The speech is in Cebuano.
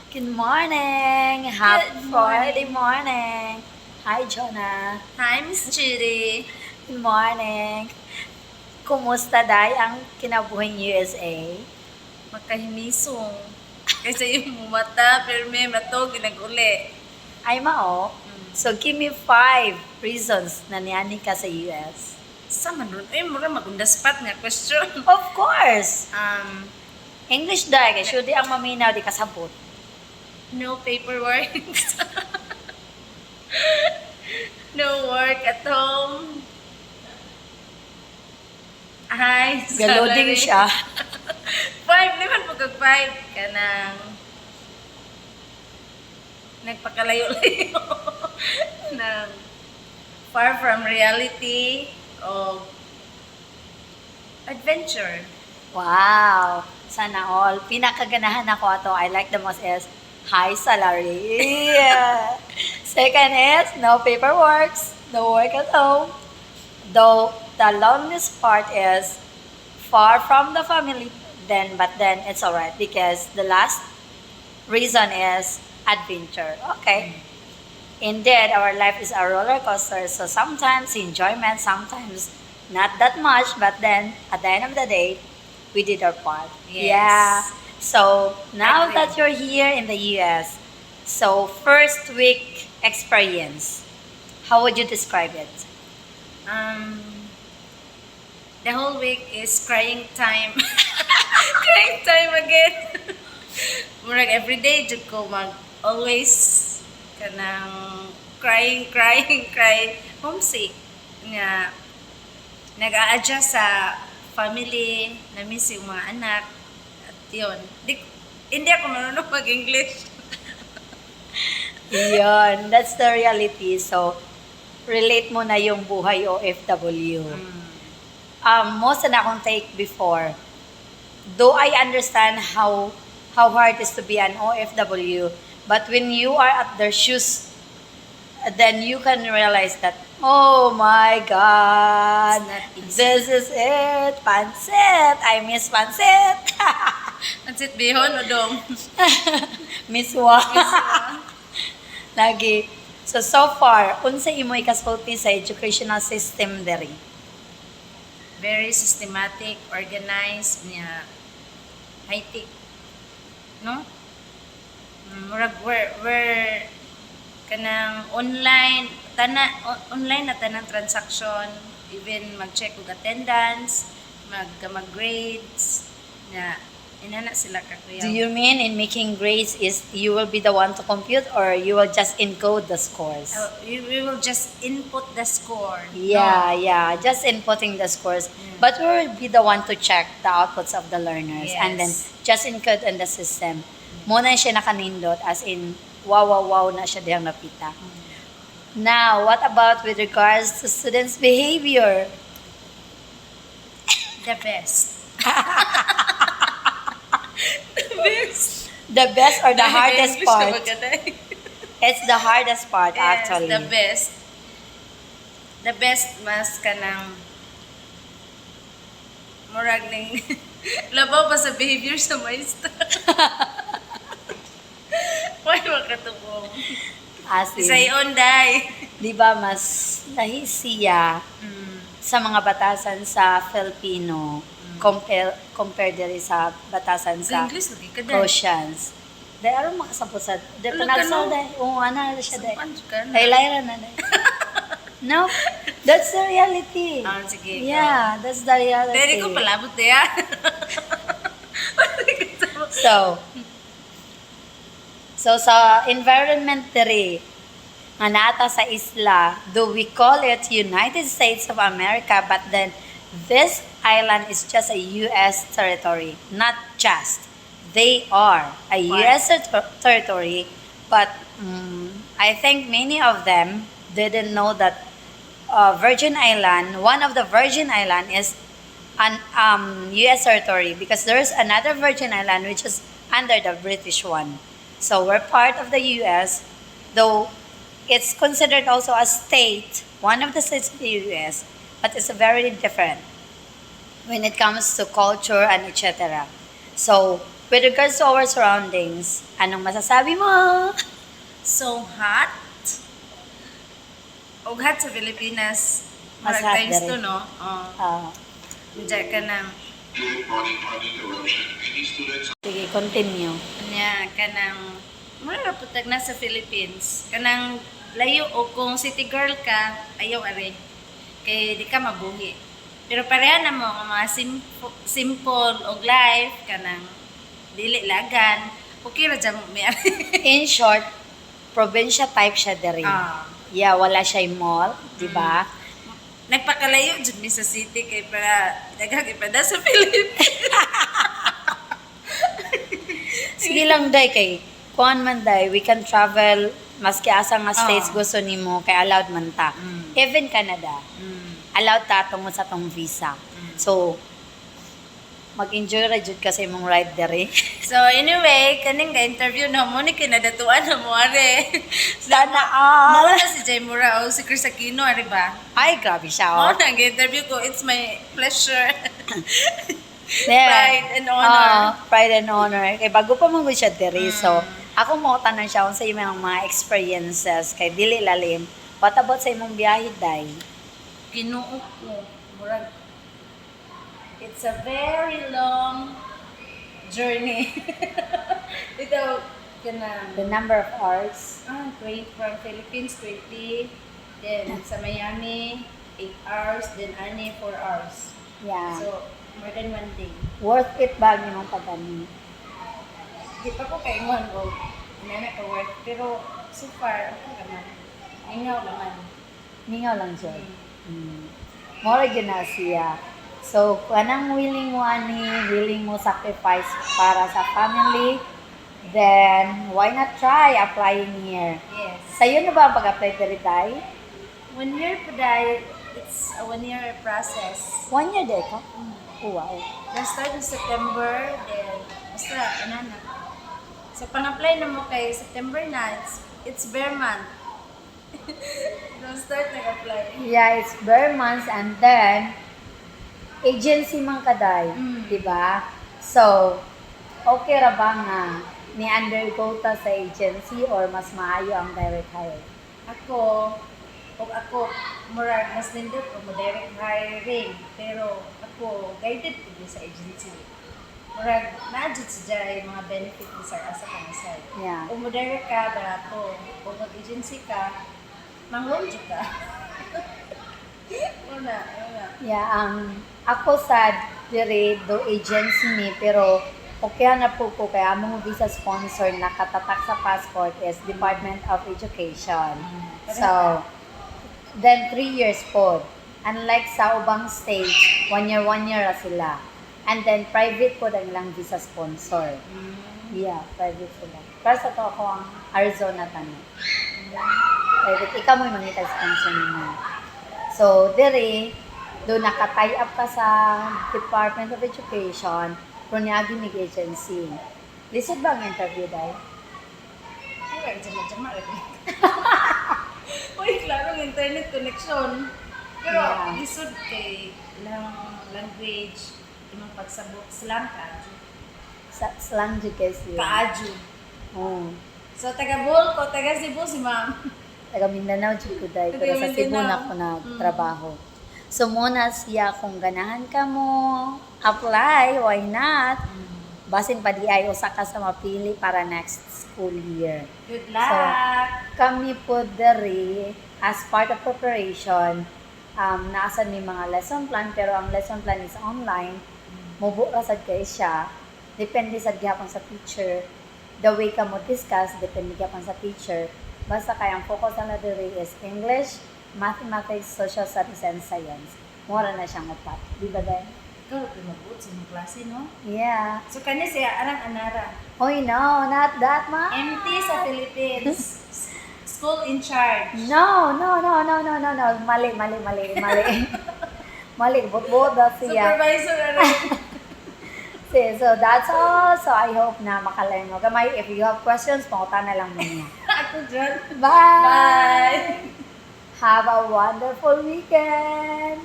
Good morning! Happy Good Friday morning. Morning! Hi, Jonah! Hi, Miss Judy. Good morning! Kumusta, day, ang kinabuhing USA? Makahimisong. Kasi yung mata, pero may mato, ginaguli. Ay, mao. So, give me five reasons na niani ka sa US. Sa man ron? Ay, mura mag-on the spot nga question. Of course! English, day, kay di ang maminaw, di kasabot. No paperwork. No work at home. Hi, Galoding salary. Siya. Five, naman po kag five. Kanang nagpakalayo-layo ng far from reality o adventure. Wow! Sana all. Pinakaganahan ako ato, I like the most is high salary. Yeah. Second is no paperwork, no work at home. Though the loneliest part is far from the family then, but then it's alright because the last reason is adventure. Okay. Indeed, our life is a roller coaster. So sometimes enjoyment, sometimes not that much, but then at the end of the day, we did our part. Yes. Yeah. So now Agree. That you're here in the US, so first week experience, how would you describe it? The whole week is crying time. Crying time again. Murag everyday jud ko mag always kanang crying, crying, crying. Homesick. Nga nag-a-adjust sa family, na-miss yung mga anak. At yun. Di, hindi ako marunong mag-English. Yun, that's the reality. So, relate mo na yung buhay OFW. Most na akong take before, though I understand how hard it is to be an OFW, but when you are at their shoes, then you can realize that, oh my God, It's not easy. This is it, pansit. I miss pansit. Pansit bihon o dong? Miswa. Lagi. So, so far, unsa imo ikasulti sa educational system diri? Very systematic, organized, niya high-tech. No? Murag where kanang online tana online na tanang transaction, even mag-check og attendance, mag grades na inana sila kakuyaw. Do you mean in making grades is you will be the one to compute or you will just encode the scores? We will just input the score. Yeah, just inputting the scores. But we will be the one to check the outputs of the learners and then just encode in the system. Mao na siya nakanindot, as in wow wow wow na siya dihang napita. Now, what about with regards to students' behavior? The best. The best. The best or the hardest English na part? Magaday. It's the hardest part, Yes, actually. The best. The best mas kanang murag ning labaw pa sa behavior sa maestra. Why makatubong? As in, Isayon day. di ba mas lahi siya sa mga batasan sa Filipino compare diri sa batasan sa English lagi ka day. Croatians. Dahil aron makasabot sa di Ano ka, panagsaw no? dahil. Oo, ano na siya dahil. Saan ka na? Ay, layra na dahil. No, that's the reality. Ah, sige. Yeah, that's the reality. Dili ko palabot diya. So sa environment diri nga naa ta sa isla, though we call it United States of America, but then this island is just a US territory. Not just. They are a Part. US territory, but I think many of them didn't know that Virgin Island, one of the Virgin Island is an US territory because there's another Virgin Island which is under the British one. So we're part of the US, though it's considered also a state, one of the states of the US, but it's very different when it comes to culture and etc. So With regards to our surroundings, anong masasabi mo? So hot. Og hot sa Pilipinas. Mas Murag hot times diri. two, no? Oh. Ah, Diyan ka nang Good morning, uninterruption. Any students sige, continue. Nya kanang mura ra pud tag nasa Philippines. Kanang layo o kung city girl ka, ayaw are. Kay di ka mabuhi. Pero pareha na mo nga mga simple, simple og life kanang dili lagan. Okay ra jam mi are. In short, probinsya type siya diri. Ah. Yeah, wala siya mall, di ba? Nagpakalayo jud mi sa city kay para daghang ipada sa Philippines. Sige lang day kay kuan man day, we can travel maski asa nga states Ah. gusto nimo kay allowed man ta. Even Canada, allowed ta tungod sa tong visa. So mag-enjoy ra jud ka sa imong ride diri. So anyway, kaning ga-interview na mo ni kinadatuan na mo are. Sana Mao all. na si Jay Mura o si Chris Aquino, are ba? Ay, grabe siya. Mao Oh. na interview ko. It's my pleasure. Yeah. Pride and honor. Ah, pride and honor. Kay bago pa man gud siya diri. So, ako mo tanan siya unsa imong mga experiences kay dili lalim. What about sa imong biyahe, day? Ginoo ko. Murag, it's a very long journey. Ito, kanang, The number of hours. 20 from Philippines, 20. Then, sa Miami, 8 hours. Then, ani, 4 hours. So, more than one day. Worth it ba ang imong pag-ani? Di pa ko kaingon o inana ka worth. Pero, so far, okay naman. Mingaw naman. Mingaw lang siya. Mora gyud na siya. So, kanang willing mo ani, willing mo sacrifice para sa family, then why not try applying here? Yes. Sa'yo na ba ang pag-apply diri, Day? One year po dahil, it's a one year process. One year day ka? Oh, wow. Na-start in September, then, basta, ano na. So, pang-apply na mo kay September na, it's bare month. Na-start nag-apply. Yeah, it's bare months and then agency man kaday, di ba? So, okay ra ba nga ni undergo ta sa agency or mas maayo ang direct hire? Ako, og ako, murag, mas nindot ko mo direct hiring. Pero ako, guided ko din sa agency. Murag, naa jud sa jay mga benefit ni sir asa ka na side. Kung mo direct ka, barato. Kung mag-agency ka, manghol jud ka. Una, una. Yeah, ang ako sa dire do agency ni pero okay na po ko kay among visa sponsor nakatatak sa passport is Department of Education. So, then 3 years po. Unlike sa ubang states, one year, one year ra sila. And then private po ang ilang visa sponsor. Yeah, private sila. Pero sa to ako ang Arizona tanan. Private. Ikaw mo yung mangita sponsor nimo. So, diri, do naka-tie up ka sa Department of Education, pero niagi mig agency. Lisod ba ang interview, Day? Murag, jama-jama lagi. Uy, klarong internet connection. Pero, lisod kay ilang language, imong pagsabot, slang kaadyo. Sa slang jud kay siya. Kaadyo. Oo. So, taga Bohol ko, taga Cebu si ma'am. Taga Mindanao jud ko, Day, Taga pero sa Cebu na Mindanao. ako nagtrabaho. So muna siya kung ganahan ka mo, apply, why not? Basin pa di ay usa ka sa mapili para next school year. Good luck! Kami po diri as part of preparation, naasan may mga lesson plan pero ang lesson plan is online. Mubo ra sad kay siya. Depende sad gihapon sa teacher. The way ka mo discuss, depende gihapon sa teacher. Basta kay ang focus na diri is English, Mathematics, Social Studies, and Science. Mura na siyang upat. Di ba, Day? Ikaw, pinabot sa mga klase, no? Yeah. So, kani siya, arang anara. Hoy, no, not that much. MT sa Philippines. School in charge. No. Mali, mali, mali, mali. Mali, buot-buot daw siya. Supervisor, arang. See, so that's all. So I hope na makalearn mo gamay. If you have questions, pangutana lang mo niya. Ako dyan. Bye! Bye! Have a wonderful weekend!